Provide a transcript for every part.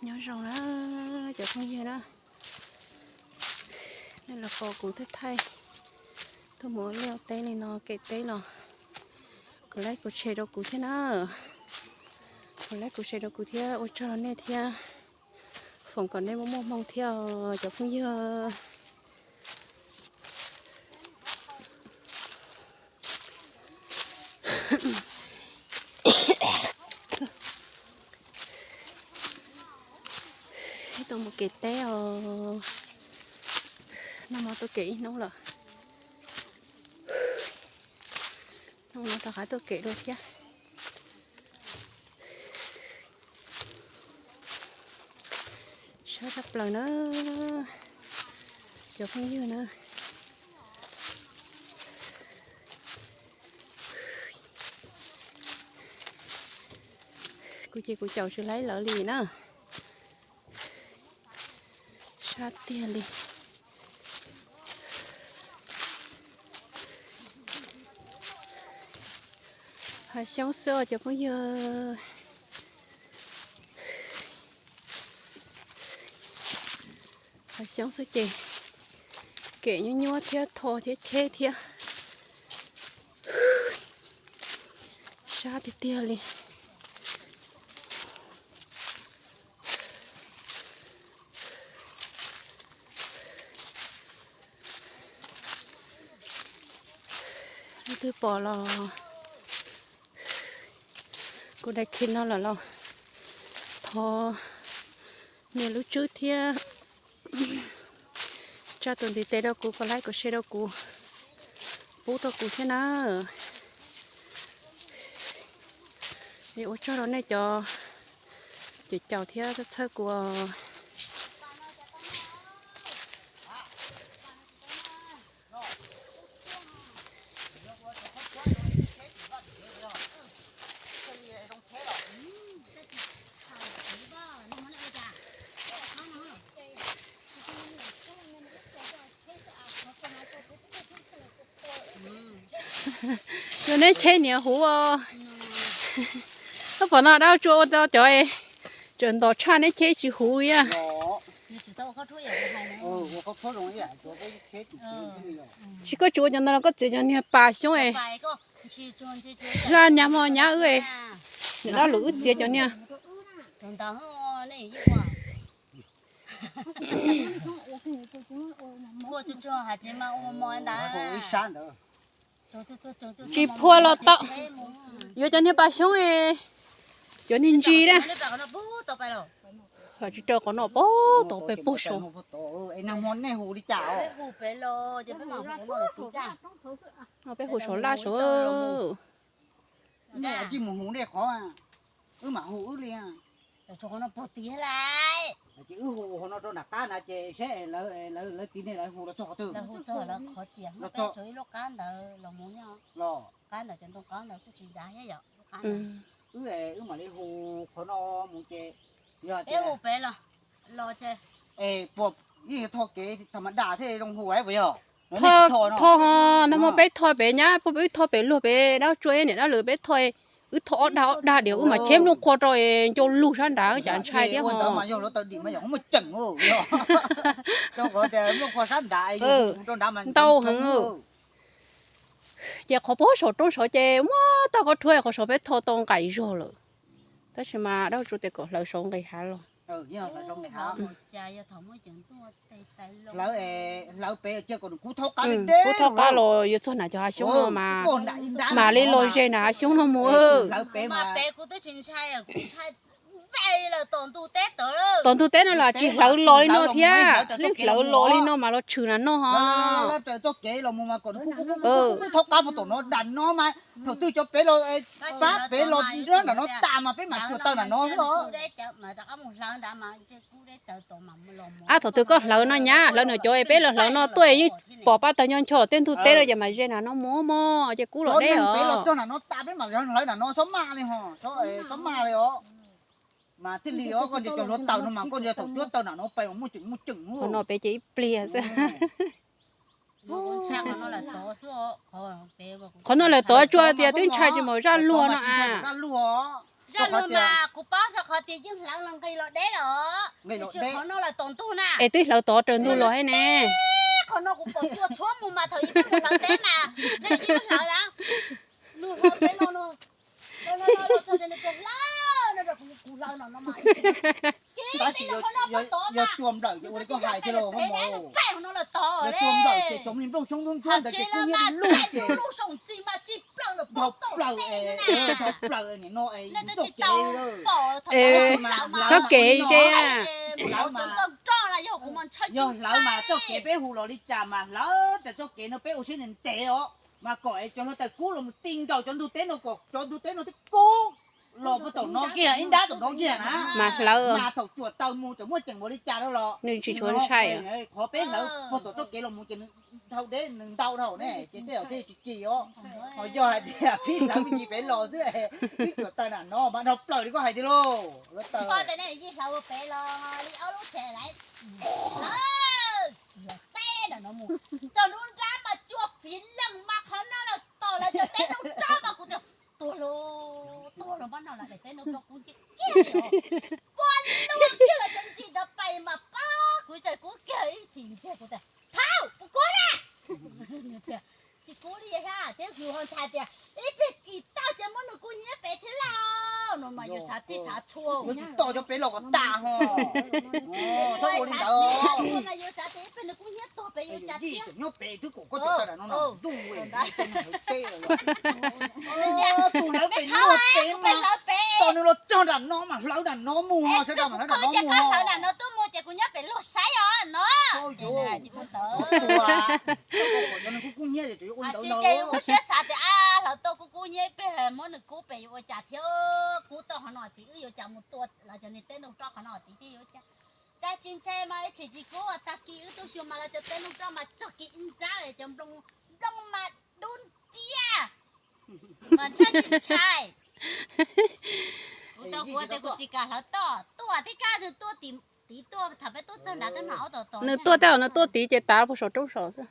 Nyob zoo na cov phooj ywg na, nej los pom kuv thaij thaij tuaj mus ua liaj ua teb li no, kem teb los kuv like kuv share rau kuv thiab na, kuv like kuv share rau kuv thiab, ua tsaug rau nej thiab, foom kom nej muaj muaj hmoo thiab os cov phooj ywg. Tuaj mus kem teb os, noj mov tuaj kem ib hnub lawm, hnub no rov qab tuaj kem dua thiab. Sab tshaj plaws na cov phooj ywg na. Kuv ces kuv caum tsis laib lawv li na. Sab tiag li. Hav xyoob xwb os cov phooj ywg. Hav xyoob xwb ces kem nyuab nyuab thiab tho thiab cheb thiab. Sab tiag tiag li. Leej twg pom los kuv daim clip no lawm los thov nias lub tswb thiab tsa tus ntiv tes rau kuv, kom like kom share rau kuv, pub rau kuv thiab na. Es ua tsaug rau nej cov caum caum thiab txhawb txhawb kuv. Yog neb cheb niam huv os. Koj pom no dab tsuas ua tau cov tseem ntos tshaj neb cheb tsis huv li. Tsis koj tsuas cov ntawd los koj txiav cov niag pas xyoob es hla nyab hmo nyab wb, niam dab lus wb txiav cov niag. Tsis phua los tau. Yuav cov niag pas xyoob, cov niag ntsis na. Tsis raws qhov no pog tau peb puag saud. Peb hu saud laj saud. Wb mam hu wb li. Ces wb hu hauv no rau nram qab na ces seb lawv tiv ne lawv hu los txog qhov twg. Los txog ib lub qab ntawd los mus nyob. Los qab ntawd cov ntoo qab ntawd kuj tsis dav thiab yom. Wb, wb mam li hu qhov no mus ces yog tias peb hu pem los, los ces es puas yeej tho kev tham ma das thiaj zoo hu puas yog? Tho, tho ho, nag hmo peb tho pem nyab, puag peb wb tho pem luag pem dab tsuas niam dab lwm peb tho, wb tho ob dag ob dag diam wb mam cheb nplooj qhuav rau ncauj lug sab nrad cas ntshai thiab ho. Ntau heev. Ces qhov puag saum roob saud ces muab tau koj rhuav, qhov saud peb tho tau nqaim zog lawm. Tab sis mas dab tsuas tias kom hlawv saud nqis hav los. Hlawv pem, kub thaub qab los yuav txog nram cov hav xyoob no mas, mam li los ze nram hav xyoob no mus. Tom ntug teb no los tsis hlawv los li no thiab, leej hlawv los li no mas los tshwm nram no ho. Thaum twg cov pem los pab pem los nram no tas mas peb mam tsuas tawm nram no xwb. Ab, thaum twg koj hlawv no nyab, hlawv nram cov peb los hlawv no tuaj yeej pom pab tag nyob ncho tej ntug teb no ces mam ze nram no mus mog ces kub los deb os. Mas thiaj li os, koj nco cov hluav taws no mas koj nco thaum cuab taw nram no pem mas muaj ceem muaj ceem. Qhov no pem ces ib pliag xwb. Qhov no lawv tov tsuas tias twb ntshai tsis mus zaj luag no a. Zaj luag mas kuv paub rau qhov Tias yeej hlawv los nqis los deb los. Qhov no lawm tom ntug na. Es twb hlawv tod raws ntug los thiab ne. Qhov no kuv pom cua tshuab mus mas thaum ub mus hlawv teb mas yeej hlawv na. Lub hlau peb no no, hlawv no, kuv hlawv no no mas. Tab sis yog cua nplawm ces ua li koj hais thiab lauj, yog cua nplawm ces cov me nplooj xyoob ntsuab ntsuab ntawd ces kuj niaj lub ces dhau plaws, dhau plaws nim no es txoj kev, txoj kev ze. Yog hlawv mas txoj kev peb hu los li cas mas hlawv tas txoj kev no peb ua siab ntev ntev os, mas kom es cov hluav taws kub los mus ti nkaus cov ntug teb no kom cov ntug teb no twb kub los puag tom no kiag ib nrab tom no kiag na. Mas hlawv mas thaum cuam taws mus tseem muaj ceem npaum li cas rau los nws tsis tshua ntshai. Qhov peb hlawv puag tom txoj kev los mus ces nws dhau deb nws ntau dhau ne ces tej zaum thiaj tsis kis os. Ho yog hais tias pib hlawv me ntsis pem los xwb, pib cuam taws nram no mas dhau plaws li koj hais tiag lauj. Hlawv pem los li ob lub tsev lawm, txog lub nrab mas cua fiv leej mas qhov no lawm tom lawv cov teb ntug rog mas kuv tias tuag lauj, tuag lauj, pab no lawv daim teb ntug rog kub ntxhi kiag li os. Pua lua kiag lawv cov ntsis ntawd pais mas pab kuv txawm kub kiag ib chim ntsia kuv tias thaum kuv kub na. Tsis kub li thiab, thiab yus ho ntshai tias ib pliag kis tau ces muab nws kub hnyiab pem thiab lauj no mas yus xav txij xav txhua. Yuav tsum toj cov pem los kom tas ho. Txhob ua li ntawd. Mas yus xav tias ib pliag nws kub hnyiab tuag pem yuav cas thiab. Nyob pem twb kom koj cov taw nram no ntuj, tus hlawv pem nyob pem mas tau nws los txog nram no mas hlawv nram no mus ho, sawv daws mas hlawv nram no mus ho. Hlawv nram no tuaj mus ces kuv nyob pem luag saib os no. Tsis muaj tawv. Ua siab xav tias ab hlawv tuaj kub kub hnyiab ib pliag muab nws kub pem yuav ua cas thiab, kub tau qhov no tid wb yuav cas mus tua lawv cov niag teb ntug roj qhov no tid thiab yuav ua cas. Ntshai tsis ntshai mas ib chim tsis kub tag kis wb tuaj xyuas mas lawv cov teb ntug roj mas txog kis ib nrab cov nplooj mas dub nciab. Mas ntshai tsis ntshai. Kuv tau kuv tias kuv tsis kam hlawv toj tuaj thiab kab nws tuaj tim tid tuaj thaum peb tuaj txog nrad twb hnov aub tom tom. Nws tuaj tej zaum nws tuaj tid ces tav puag saum roob saud xwb.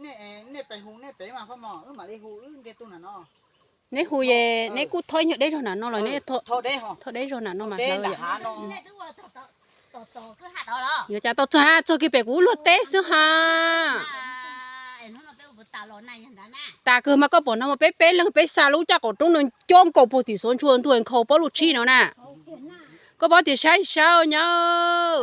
Nej pem hu nej pem mas pab mos wb mam li hu wb ntiag tug nram no. Neb hu es neb kuj tho ib nyuag deb zog nram no los neb tho deb zog nram no mas hlawv yom. Yuav cas tau txog na, txog kiag pem kuv luag teb xwb ha. Tas kawg mas koj pom no mas peb peb leeg peb xa lub caj qaum roob no coob nkaus puag tim xuav ntshua ntuag nkhaus pob luj tshib no na. Koj paub tias saib saib nyob,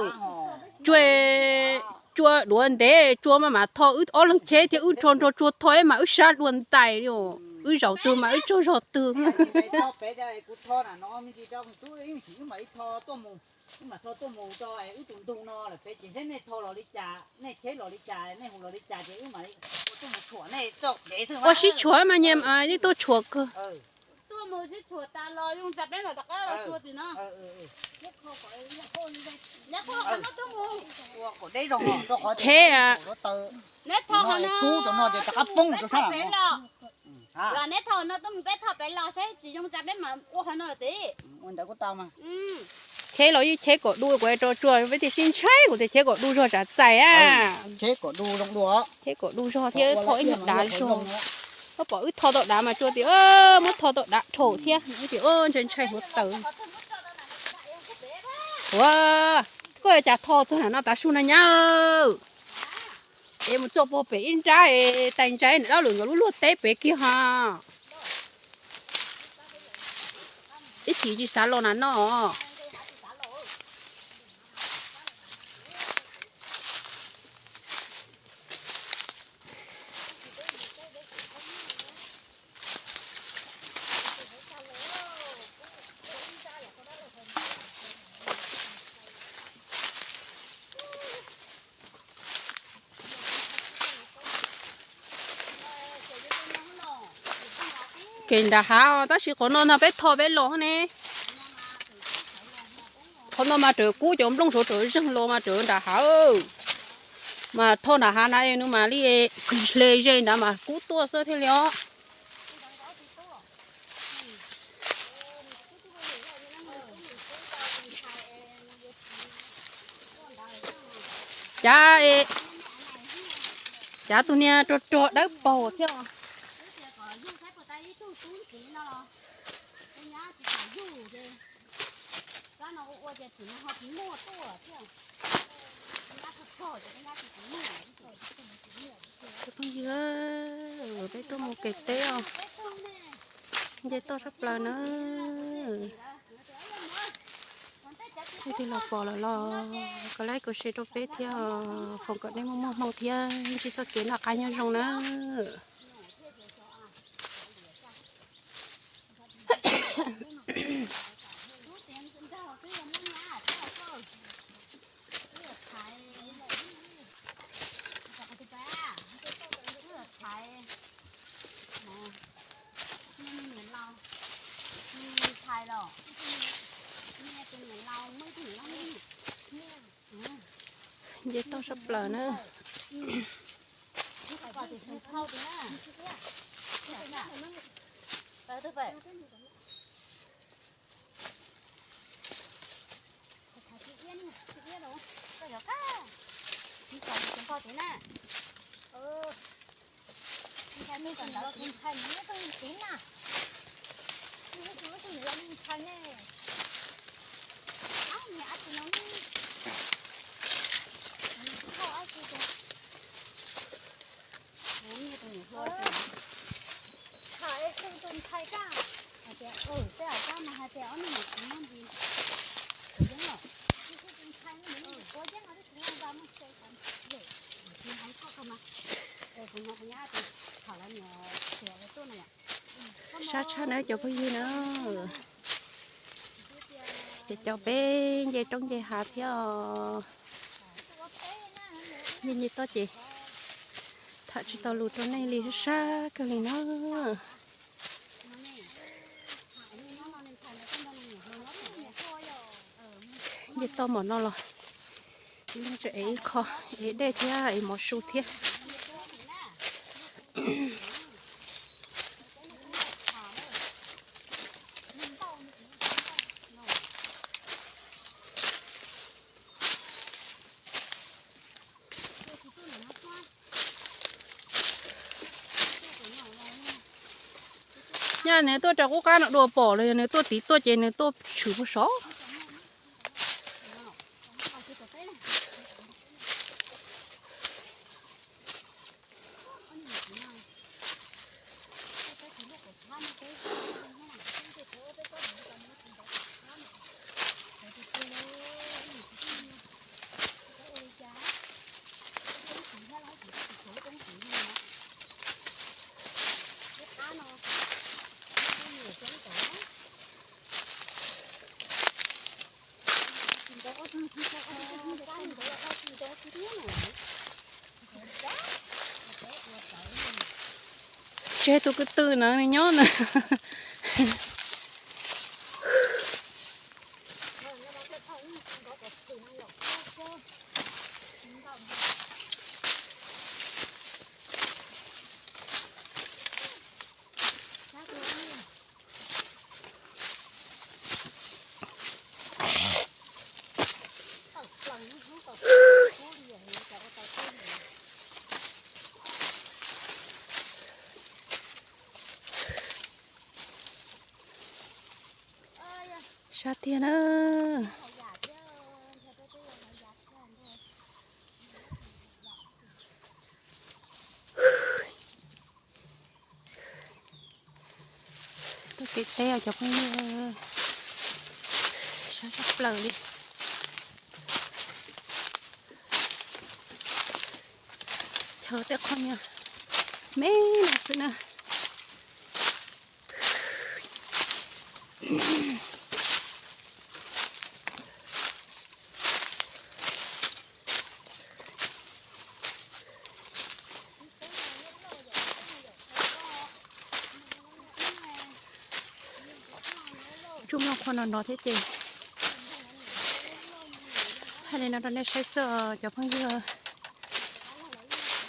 tsuag tsua duav ntev tsua mas mas tho wb ob leeg cheb thiab wb nrho nrho tsua tho mas wb sab dua ntais li. Wb zaum twg mas wb tsaug zog twg. Ua sib tshuam mas nyias tuaj tshuam kawg. Cheb. Cheb los yeej cheb kom du, kuv rau tsuag peb tias sib ntshai kuv tias cheb kom du zog tsav txais a. Cheb kom du zog thiab tho ib nyuag dav zog. Koj pom wb tho tau dav mas tsuag tias muab tho tau dav dhau thiab tias ntshai ntshai hluav taws. Ua, koj yuav cas tho txog nram no tav su na nyab. Es mus txog puag pem ib nrab tais ntsais nram dab lwm nkawd lub luag teb pem kiag ho. Ib chim tsis xav los nram no. Kev nram hav tab sis qhov no no peb tho peb los ne. Qhov no mas raws kub cov nplooj saud raws zeeg los mas raws nram hav. Mas tho nram hav na nws mas li hle ze nrad mas kub tuaj xwb thiaj li os. Cav, cav tus niag rog rog dawb paug thiab. Tus nyab tsis kam yug ces Cov phooj ywg, peb tuaj mus kev teb os, nce toj sab plaws na. Leej twg los pom lawm los comment like comment share rau peb thiab, foom kom nej muaj muaj hmoo thiab ntsib txoj kev noj qab nyob zoo na. Nce toj sab plaws na. Sab tshaj na cov phooj ywg na. Ces cov peb nce roob nce hav thiab os. Nce nce toj ces tham tsis tau lus rau nej li, sab sab kawg li na. Nce toj npaum no los ib leeg tseem ev ib qho, ev dej thiab ev mov su thiab. Nyaj nws tuaj rau qub qab no dua pom los yog nws tuaj tiv tuaj ces nws tuaj tshwm puag saud. Tseg tus kwv tw na nws nyob na. Sab tiag na. Tuaj kev teb os cov phooj ywg, sab tshaj plaws li. Chaw tej qhov niag me no xwb na. Tsuj mloog qhov no no thiab ces thaij li no rau nej saib xwb os cov phooj ywg.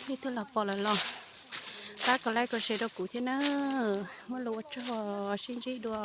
Leej twg los pom lawm los pab comment like comment share rau kuv thiab na. Muaj lus ua tsaug, sib ntsib dua.